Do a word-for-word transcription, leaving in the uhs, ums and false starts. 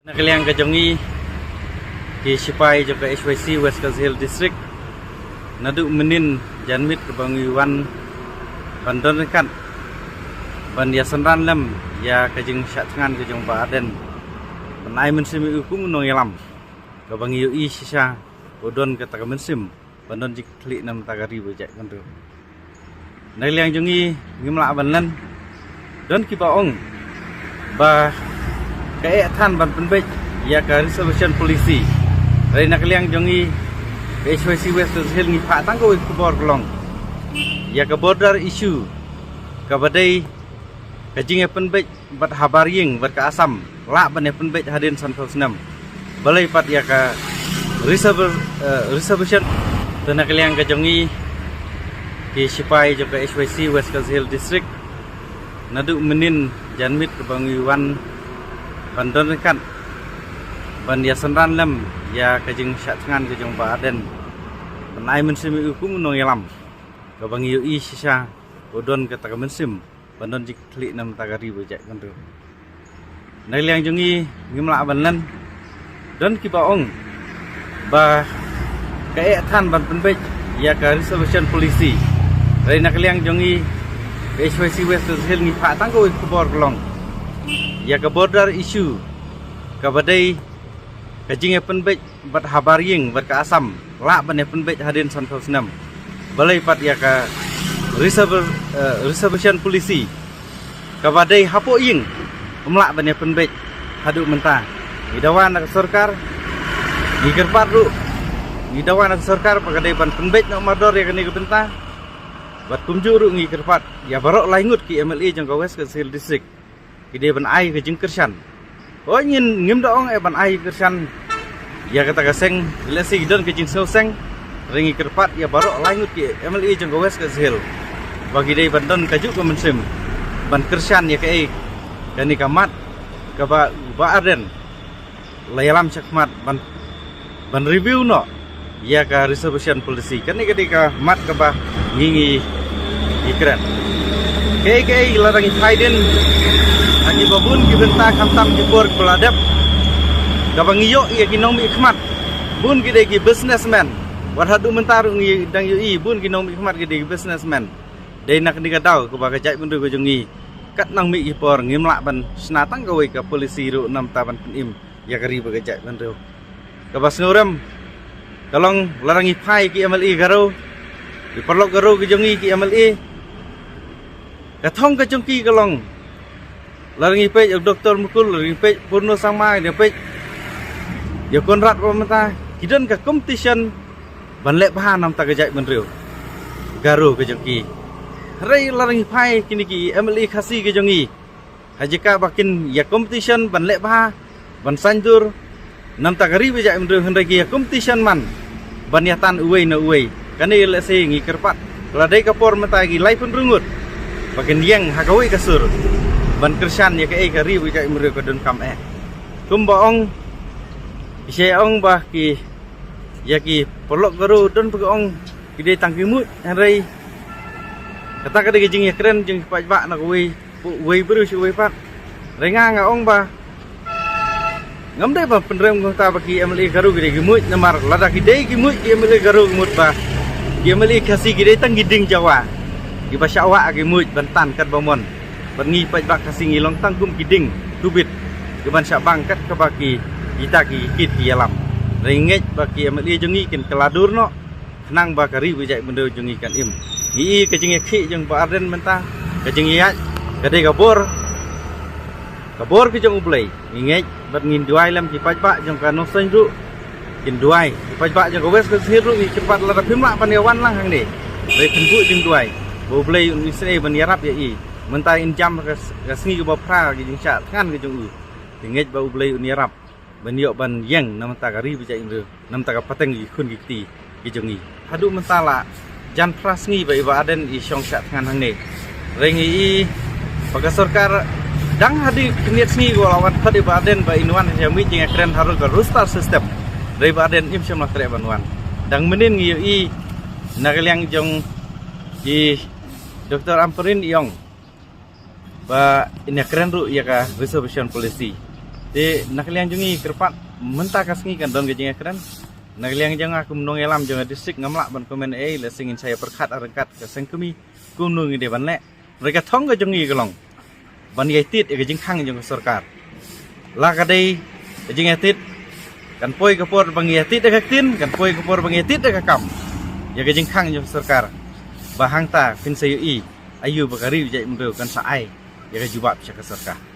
Na ka liang ka jong ngi ki sipai jong ka H Y C West Khasi Hills District, naduh mynnin janmiet kaba ngi wan ban don ryngkat ban ïa synran lem ïa ka jingshah thngan ka jong Bah Ardent ban ai mynsiem ïa u kum u nongïalam, kaba ngi ïohi shisha u don kata ka mynsiem ban don jingkitkhlieh na ka bynta ka ri bad ka jaitbynriew. Na ka liang jong ngi ngim lah ban len. Don kiba ong ba ka eh than ban pynbeit ïa ka reservation policy. Hynrei na ka liang jong ngi ka H Y C West Khasi Hills ngi phah tang kawei ka khubor ka long ïa ka border issue, kaba dei ka jingïapynbeit bad ha bar ïing bad ka Assam, lah ban ïapynbeit hadien sanphew snem. Balei pat ïa ka reserve-, eh, reservation. Te na ka liang ka jong ngi ki sipai jong ka H Y C West Khasi Hills District, naduh mynnin janmiet kaba ngi wan ban don ryngkat ban ïa synran lem ïa ka jingshah thngan ka jong Bah Ardent ban ai mynsiem ïa u kum u nongïalam, kaba ngi ïohi shisha u don kata ka mynsiem ban don jingkitkhlieh na ka bynta ka ri bad ka jaitbynriew. Na ka liang jong ngi ngim lah ban len. Don kiba ong ba ka eh than ban pynbeit ïa ka reservation policy. Hynrei na ka liang jong ngi ka H Y C West Khasi Hills ngi phah tang kawei ka khubor ka long ïa ka border issue, kaba dei ka jingïapynbeit bad ha bar ïing bad ka Assam, lah ban ïapynbeit hadien sanphew snem. Balei pat ïa ka reserve-, eh, reservation policy, kaba dei hapoh ïing, ym lah ban ïapynbeit haduh mynta. Ngi dawa na ka sorkar, ngi kyrpad ruh, ngi dawa na ka sorkar ba ka dei ban pynbeit noh mardor ïa kane ka bynta. Bad kumjuh ruh ngi kyrpad ïa baroh lai ngut ki M L A jong ka West Khasi Hills District, ki dei ban ai ka jingkyrshan. Hooid, ngin, ngim da ong eh ban ai kyrshan ïa kata ka seng, lehse ki don ka jingsngewseng. Hynrei ngi kyrpad ïa baroh lai ngut ki M L A jong ka West Khasi Hills ba ki dei ban don kajuh ka mynsiem ban kyrshan ïa kaei kane ka mat kaba Bah Ardent la ïalam shakhmat ban, ban review noh ïa ka reservation policy. Kane ka dei ka mat kaba ngi, ngi, ngi kren. Kaei kaei lada ngi phai dien ha kiba bun ki bynta, khamtam ki por kiba la dep, kaba ngi ïoh ïa ki nongmihkhmat, bun ki dei ki businessman. Wat haduh mynta ruh ngi dang ïohi bun ki nongmihkhmat ki dei ki businessman. Dei na kane ka daw kaba ka jaitbynriew ka jong ngi kat nang mih ki por ngim lah ban shna tang kawei ka policy ruh namar ban pynim ïa ka ri bad ka jaitbynriew. Kaba sngewrem ka long lada ngi phai ki M L A Garo, ki paralok Garo ki jong ngi ki M L A, ka thong ka jong ki ka long, lada ngi peit ïa u Doktor Mukul, lada ngi peit Purno Sangma, ngi peit ïa Conrad ba mynta, ki don ka competition ban leh bha namar ka jaitbynriew Garo ka jong ki. Hynrei lada ngi phai kine ki M L A Khasi ki jong ngi, ha jaka ba kin ïa competition ban leh bha, ban saiñdur namar ka ri bad ka jaitbynriew, hynrei ki ïa competition man ban ïa tan uwei na uwei. Kane lehse ngi kyrpad, ka la dei ka por mynta ki laiphew hynriew ngut ba kin ïeng ha kawei ka sur ban kyrshan ïa kaei ka ri bad ka jaitbynriew ka donkam eh. Kumba ong, ki shai ong ba ki, ïa ki paralok Garo don ba ki ong ki dei tang ki muid, hynrei kata ka dei ka jingïakren jong ki paidbah na kawei, uwei briew sha uwei pat. Hynrei nga nga ong ba ngam dei ban pynrem kumta ba ki M L A Garo ki dei ki muid, namar lada ki dei ki muid ki M L A Garo ki mut ba ki M L A Khasi ki dei tang ki dieng jawa kiba shah wah ki muid ban tan kat ba mon. Bad ngi paidbah Khasi ngi long tang kum ki dieng tubit kiban shah bang kat kaba ki, kita ki kit ki ïalam. Hynrei ngeit ba ki M L A jong ngi kin kylla dur noh khnang ba ka ri bad ka jaitbynriew jong ngi kan im. Ngi i ka jingïakhih jong Bah Ardent mynta, ka jingïaid, ka dei ka bor, ka bor ka jong U Blei. Ngi ngeit bad ngin duwai lem, ki paidbah jong ka Nongstoiñ ruh kin duwai, ki paidbah jong ka West Khasi Hills ruh ngi kyrpad lada phim lah ban ïa wan lang hangne, hynrei phin buh jingduwai ba U Blei un isynei ban ïarap ïa i. Mynta in jam ka, ka sngi kaba phra ka jingshah thngan ka jong u. Te ngeit ba U Blei un ïarap ban ïoh ban ïeng na bynta ka ri bad ka jaitbynriew, na bynta ka pateng ki khun ki kti ki jong ngi. Haduh mynta la jan phra sngi ba i Bah Ardent i shong shah thngan hangne. Hynrei ngi i ba ka sorkar dang haduh khyndiat sngi ko la wan khot i Bah Ardent ba in wan sha meeting ïakren harud ka roster system. Hynrei Bah Ardent im shym la treh ban wan. Dang mynnin ngi ïohi na ka liang jong i Doktor Ampareen i ong ba in ïakren ruh ïa ka reservation policy. Te na ka liang jong ngi kyrpad mynta ka sngi kan don ka jingïakren. Na ka liang jong nga kum nongïalam jong ka district ngam lah ban comment ei, lehse ngin sa ïa pyrkhat ryngkat ka seng kmie kumno ngin dei ban leh. Hynrei ka thong ka jong ngi ka long ban ïa tied ïa ka jingkhang jong ka sorkar. La ka dei ka jingïa tied, kan poi ka por ba ngi ïa tied ïa ka ktien, kan poi ka por ba ngi ïa tied ïa ka kam, ïa ka jingkhang jong ka sorkar. Ba hangta phin sa ïohi aïu ba ka ri u jaitbynriew kan sa ai ïa ka jubab sha ka sorkar.